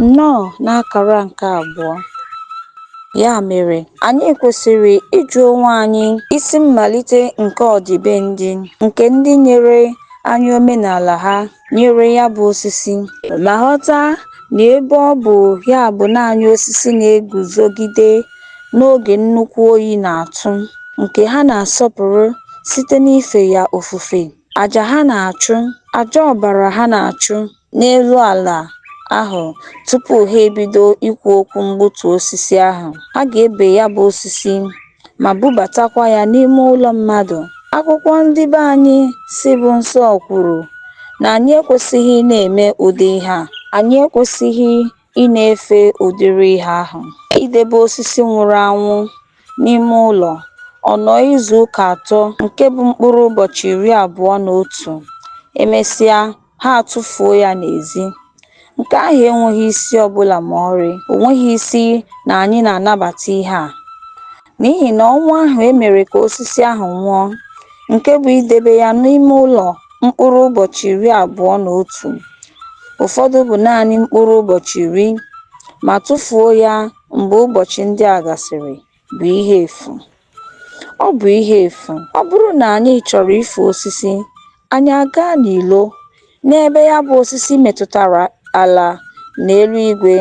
Nnọọ n'akara nke abụọ. Ya mere, anyị kwesịrị ịjụ onwe anyị isi mmalite nke ọdịbendị nke ndị nyere anyị omenala ha nyere ya bụ osisi, ma ghọta na ebe ọ bụ ya bụ naanị osisi na-eguzogide n'oge nnukwu oyi na-atụ, nke ha na-asọpụrụ site n'ife ya ofufe, àjà ha na-achụ, àjà ọbara ha na-achụ n'elu ala ahụ tupu ha ebido ikwu okwu mgbutu osisi ahụ, ha ga-ebe ya bụ osisi ma bubatakwa ya n'ime ụlọ mmadụ. Akwụkwọ ndị be anyị sị bụ nsọ kwuru na anyị ekwesịghị ị na-eme ụdị ihe a. Anyị ekwesịghị ị na-efe ụdịrị ihe ahụ. Idebe osisi nwụrụ anwụ n'ime ụlọ, ọ nọọ izu ụka 3 nke bụ mkpụrụ ụbọchị 21, emesịa ha atụfuo ya n'ezi. Nke ahụ enweghị isi ọbụla ma ọlị. O nweghị isi na anyị na-anabata ihe a. N'ihi na ọnwụ ahụ e mere ka osisi ahụ nwụọ, nke bụ idebe ya n'ime ụlọ mkpụrụ ụbọchị 21, ụfọdụ bụ naanị mkpụrụ ụbọchị 10, ma tụfuo ya mgbe ụbọchị ndị a gasịrị, bụ ihe efu. Ọ bụ ihe efu. Ọ bụrụ na anyị chọrọ ife osisi, anyị agaa n'ilo, n'ebe ya bụ osisi metụtara ala na eluigwe,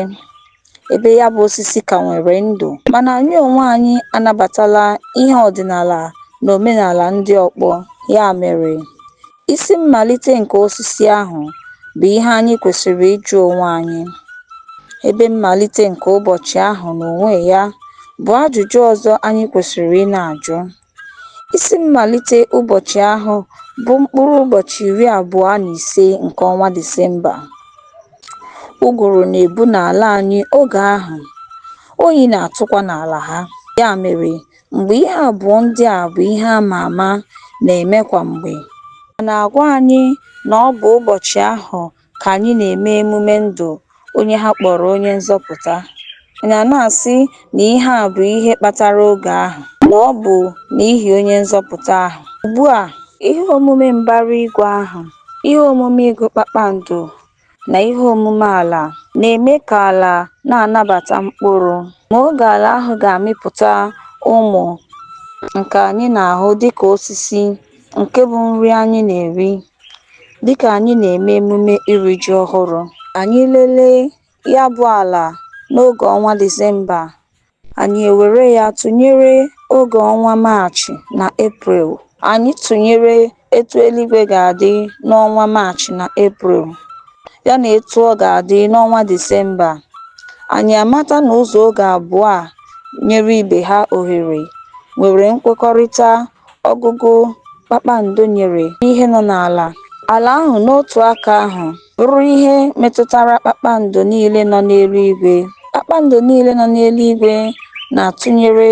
ebe ya bụ osisi ka nwere ndụ. Mana anyị onwe anyị anabatala ihe ọdịnala na omenala ndị ọkpọ. Ya mere, isi mmalite nke osisi ahụ bụ ihe anyị kwesịrị ịjụ onwe anyị. Ebe mmalite nke ụbọchị ahụ n'onwe ya bụ ajụjụ ọzọ anyị kwesịrị ị na-ajụ. Isi mmalite ụbọchị ahụ bụ mkpụrụ ụbọchị 25 nke ọnwa Disemba. Ụgụrụ na-ebu n'ala anyị oge ahụ, oyi na-atụkwa n'ala ha. Ya mere, mgbe ihe abụọ ndị a bụ ihe a ma ama na-eme kwa mgbe, ha na-agwa anyị na ọ bụ ụbọchị ahụ ka anyị na-eme emume ndụ onye ha kpọrọ onye nzọpụta. Anyị a na-asị na ihe a bụ ihe kpatara oge ahụ, na ọ bụ n'ihi onye nzọpụta ahụ. Ugbu a, ihe omume mbara igwe ahụ, ihe omume ịgụ kpakpando na ihe omume ala na-eme ka ala na-anabata mkpụrụ, ma oge ala ahụ ga-amịpụta ụmụ nke anyị na-ahụ dịka osisi nke bụ nri anyị na-eri dịka anyị na-eme emume iri ji ọhụrụ. Anyị lelee ya bụ ala n'oge ọnwa Disemba, anyị ewere ya tụnyere oge ọnwa Maachị na Eprel. Anyị tụnyere etu eluigwe ga-adị n'ọnwa Maachị na Eprel, ya na etu ọ ga-adị n'ọnwa Disemba, anyị amata na ụzọ oge abụọ a nyere ibe ha ohere nwere nkwekọrịta ọgụgụ kpakpando nyere ihe nọ n'ala. Ala ahụ n'otu aka ahụ bụrụ ihe metụtara kpakpando niile nọ n'eluigwe. Kpakpando niile nọ n'eluigwe na-atụnyere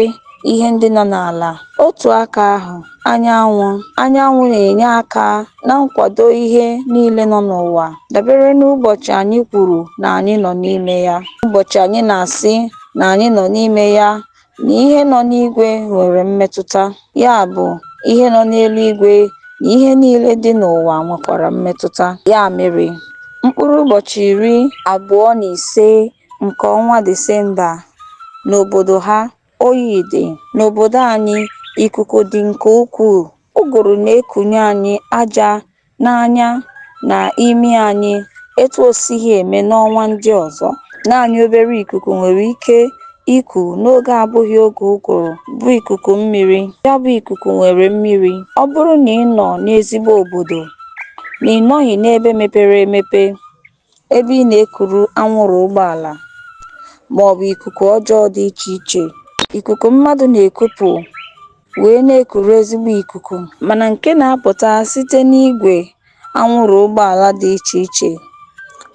ihe ndị nọ n'ala. Otu aka ahụ, anyanwụ. Anyanwụ na-enye aka na nkwado ihe niile nọ n'ụwa dabere n'ụbọchị anyị kwuru na anyị nọ n'ime ya. Ụbọchị anyị na-asị na anyị nọ n'ime ya na ihe nọ n'igwe nwere mmetụta. Ya bụ, ihe nọ n'eluigwe na ihe niile dị n'ụwa nwekwara mmetụta. Ya mere, mkpụrụ ụbọchị 25 nke ọnwa Disemba, n'obodo ha, oyi dị. N'obodo anyị, ikuku dị nke ukwuu. Ụgụrụ na-ekunye anyị aja n'anya na imi anyị etu o sighi eme n'ọnwa ndị ọzọ. Naanị obere ikuku nwere ike iku n'oge abụghị oge ụgụrụ bụ ikuku mmiri. Ya bụ ikuku nwere mmiri. Ọ bụrụ na ị nọ n'ezigbo obodo, na ị nọghị n'ebe mepere emepe, ebe ị na-ekuru anwụrụ ụgbọala maọbụ ikuku ọjọọ dị icheiche, ikuku mmadụ na-ekupụ wee na-ekuru ezigbo ikuku, mana nke na-apụta site n'igwe anwụrụ ụgbọala dị icheiche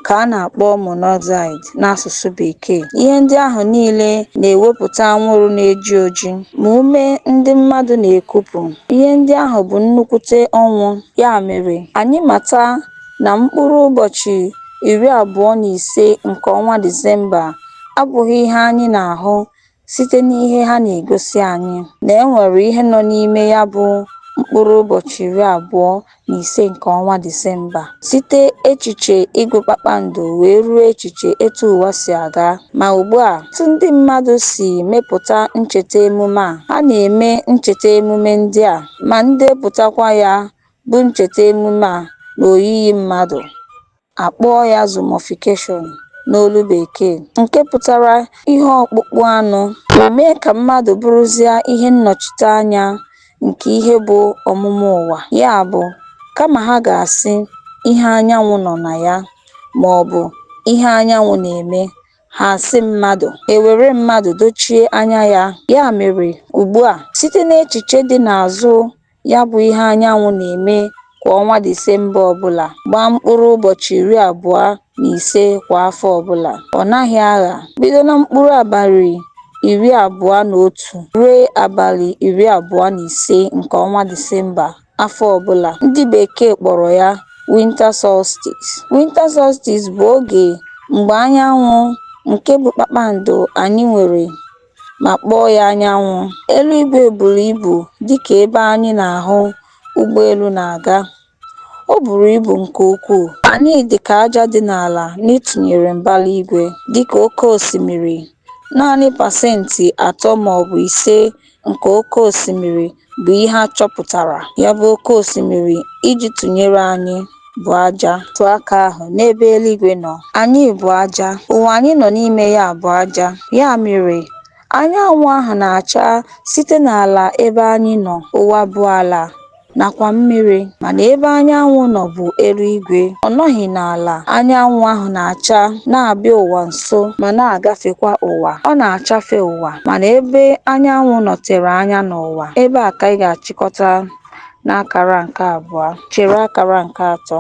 ka a na-akpọ monoxide n'asụsụ bekee. Ihe ndị ahụ niile na-ewepụta anwụrụ na-eji oji, ma ume ndị mmadụ na-ekupụ. Ihe ndị ahụ bụ nnukwute ọnwụ. Ya mere, anyị mata na mkpụrụ ụbọchị 25 nke ọnwa Disemba abụghị ihe anyị na-ahụ site n'ihe ha na-egosi anyị, na e nwere ihe nọ n'ime ya bụ mkpụrụ ụbọchị 25 nke ọnwa Disemba, site echiche ịgụ kpakpando wee ruo echiche etu ụwa si aga, ma ugbua, etu ndị mmadụ si mepụta ncheta emume a, ha na-eme ncheta emume ndị a ma depụtakwa ya bụ ncheta emume a n'oyiyi mmadụ, a kpọọ ya zoomofication n'olu bekee, nke pụtara ihe ọkpụkpụ anụ, ma mee ka mmadụ bụrụzịa ihe nnọchiteanya nke ihe bụ ọmụmụ ụwa, ya bụ, kama ha ga-asị "ihe anyanwụ nọ na ya" maọbụ "ihe anyanwụ na-eme", ha asị "mmadụ", e were mmadụ dochie anya ya. Ya mere, ugbua, site n'echiche dị n'azụ ya bụ ihe anyanwụ na-eme kwa ọnwa Disemba ọbụla gbaa mkpụrụ ụbọchị 25 kwa afọ ọbụla, ọ naghị agha, bido na mkpụrụ abalị 21 ruo abalị 25 nke ọnwa Disemba afọ ọbụla, ndị bekee kpọrọ ya "winter solstice". Winter solstice bụ oge mgbe anyanwụ nke bụ kpakpando anyị nwere ma kpọọ ya anyanwụ. Eluigwe buru ibu dịka ebe anyị na-ahụ ụgbọelu na-aga, o buru ibu nke ukwuu, anyị dị ka aja dị n'ala n'ịtụnyere mbara igwe, dịka oké osimiri, naanị pasenti 3 maọbụ 5 nke oké osimiri bụ ihe a chọpụtara, ya bụ oké osimiri iji tụnyere anyị bụ aja. N'otu aka ahụ n'ebe eluigwe nọ, anyị bụ aja, ụwa anyị nọ n'ime ya bụ aja, ya mere, anyanwụ ahụ na-acha site n'ala ebe anyị nọ, ụwa bụ ala nakwa mmiri, mana ebe anyanwụ nọ bụ eluigwe, ọ nọghị n'ala, anyanwụ ahụ na-acha na-abịa ụwa nso ma na-agafekwa ụwa, ọ na-achafe ụwa, mana ebe anyanwụ nọtere anya n'ụwa. Ebe a ka anyị ga-achịkọta n'akara nke abụọ, chere akara nke atọ.